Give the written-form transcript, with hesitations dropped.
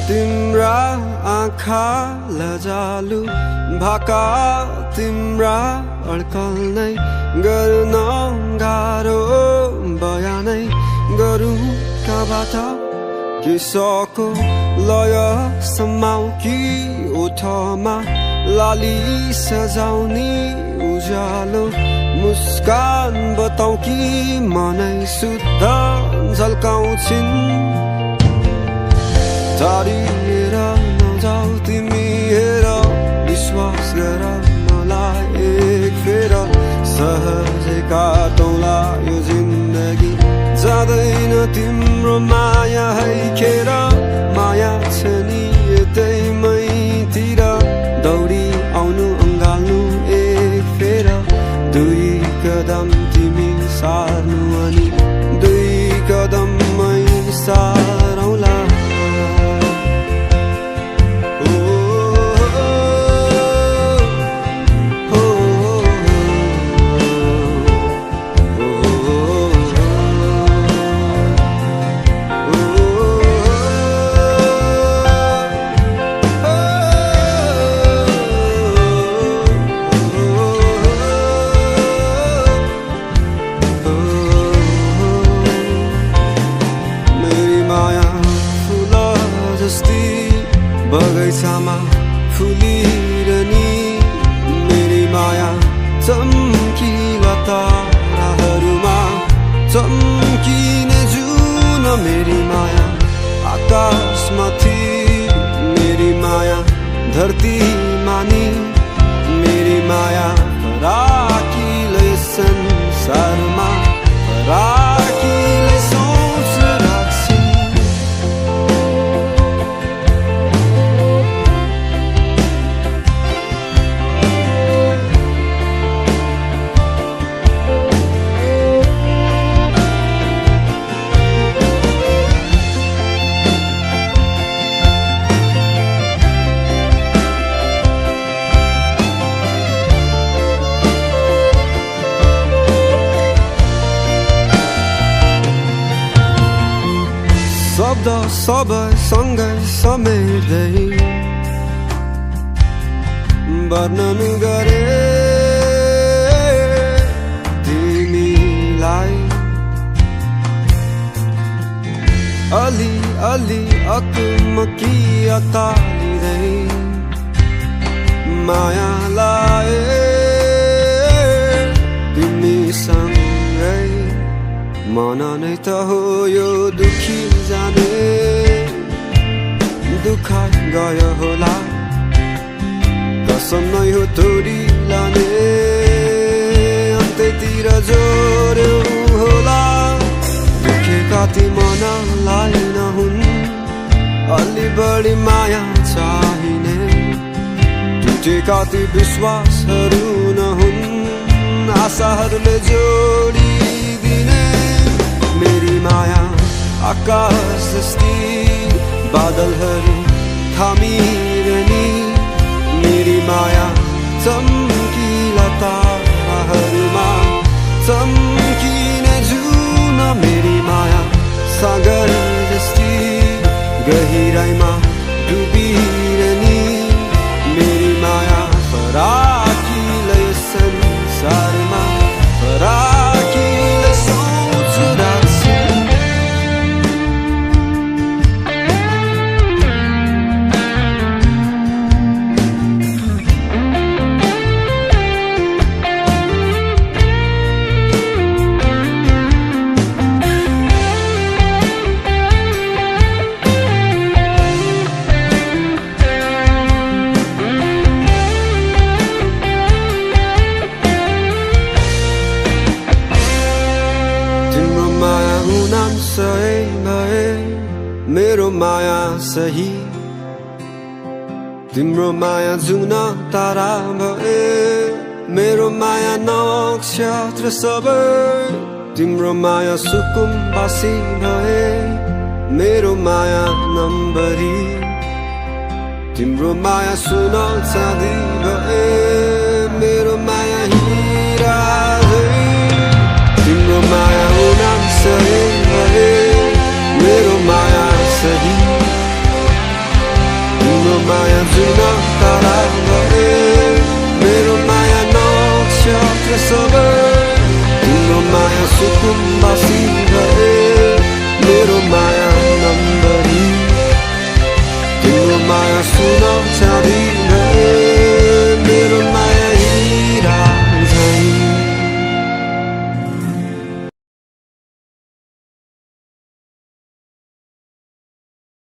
तिम्रा आँखा लजालु भाका तिम्रा अड्कल नै गर्न गाह्रो बयानै गरौँ कहाँबाट किसको लय समाउ कि ओठमा लाली सजाउने उज्यालो मुस्कान बताउ कि मनै शुद्ध झल्काउँछिन् टाढिएर नजाऊ तिमी हेर विश्वास गर मलाई एक फेर सहजै काटौँला यो जिन्दगी जाँदैन तिम्रो माया है खेर माया छ नि यतै मैतिर दौडी आउनु अँगाल्नु एक फेर दुई कदम तिमी सार्नु अनि दुई कदम मै सारौँला बगैँचामा फुलिरहने मेरी माया चम्किला ताराहरूमा चम्किने जुन मेरी माया आकाशमाथि मेरी माया धरतीमा नि मेरी माया फराकिलै संसारमा फराकिलै सोच राख्छिन् शब्द सबै सँगै समेट्दै वर्णन गरे तिमीलाई अलि अलि अकमकी अतालिँदै माया लाए तिमीसँगै मन नै त हो यो दुखी जाने दुःख गयो होला कसम नै हो तोडी लाने अन्त्यतिर जोड्यो होला दुखेका ती मनलाई नहुन् अलि बढी माया चाहिने टुटेका ती विश्वासहरू नहुन् आशाहरूले जोडिदिने मेरी माया आकाश जस्ती बादलहरू थामिरहने मेरी माया चम्किला ताराहरूमा चम्किने जुन मेरी माया सागर जस्ती गहिराइमा डुबिरहने मेरी माया फराकिलै संसारमा फराकिलै सोच राख्छिन् मेरो माया सही तिम्रो माया जुन तारा भए मेरो माया नक्षत्र सबै तिम्रो माया सुकुम्बासी भए मेरो माया नम्बरी तिम्रो माया सुन चाँदी भए मेरो माया हिरा तिम्रो माया सही भए मेरो माया सही माया जुन तारा भए मेरो माया नक्ष सबै